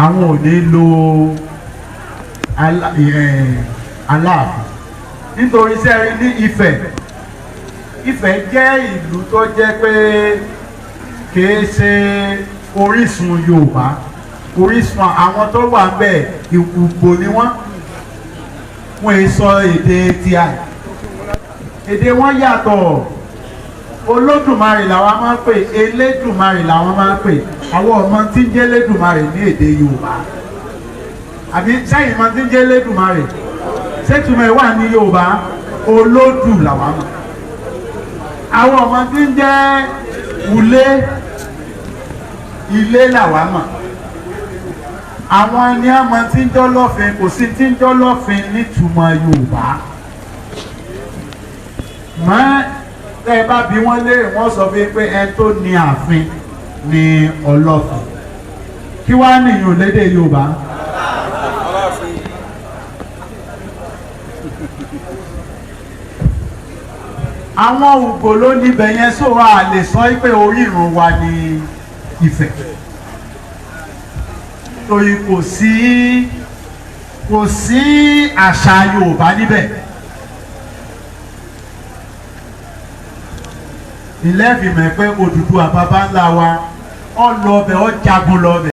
Àwọn ò ní lo Aláàfin, nítorí sẹ́rí ní Ifẹ̀. Ifẹ̀ jẹ́ ìlú tó jẹ́ pé kìí ṣe orísun Yorùbá. Orísun àwọn tó wà ńbẹ̀, Ìgbò ni wọ́n. Wọ́n yìí sọ èdè tíá, èdè wọn yàtọ̀. Olódùmarè làwọn máa ń pè, Elédùmarè làwọn máa ń pè. Àwọn ọmọ tí ń jẹ́ Elédùmarè ní èdè Yorùbá, àbí sẹ́yìn mọ tí ń jẹ́ Elédùmarè? Ṣètùmọ̀ ẹ̀ wà ní Yorùbá? Olódù làwọn mọ̀. Àwọn ọmọ tí ń jẹ́ ulé, ilé làwọn mọ̀. Àwọn ni àmọ́ tí ń jọ́ lọ́fin. Kò sí tí ń jọ́ lọ́fin nítumọ̀ Yorùbá mọ́. Tẹ́ ẹ bá bi wọ́n léèrè, wọ́n sọ fún yín pé ẹni tó ní ààfin ní Ọlọ́fin. Kí wàá nìyẹn lédè Yorùbá? Aláàfin. Àwọn Ùgbò ló níbẹ̀ yẹn, sọ a lè sọ pé orírun wa ní Ifẹ̀, torí kò sí àṣà Yorùbá níbẹ̀. Ilé ìfìmọ̀ pé Odùduwà bàbá ńlá wa, ó lọ ọbẹ̀, ó jagun lọ ọbẹ̀.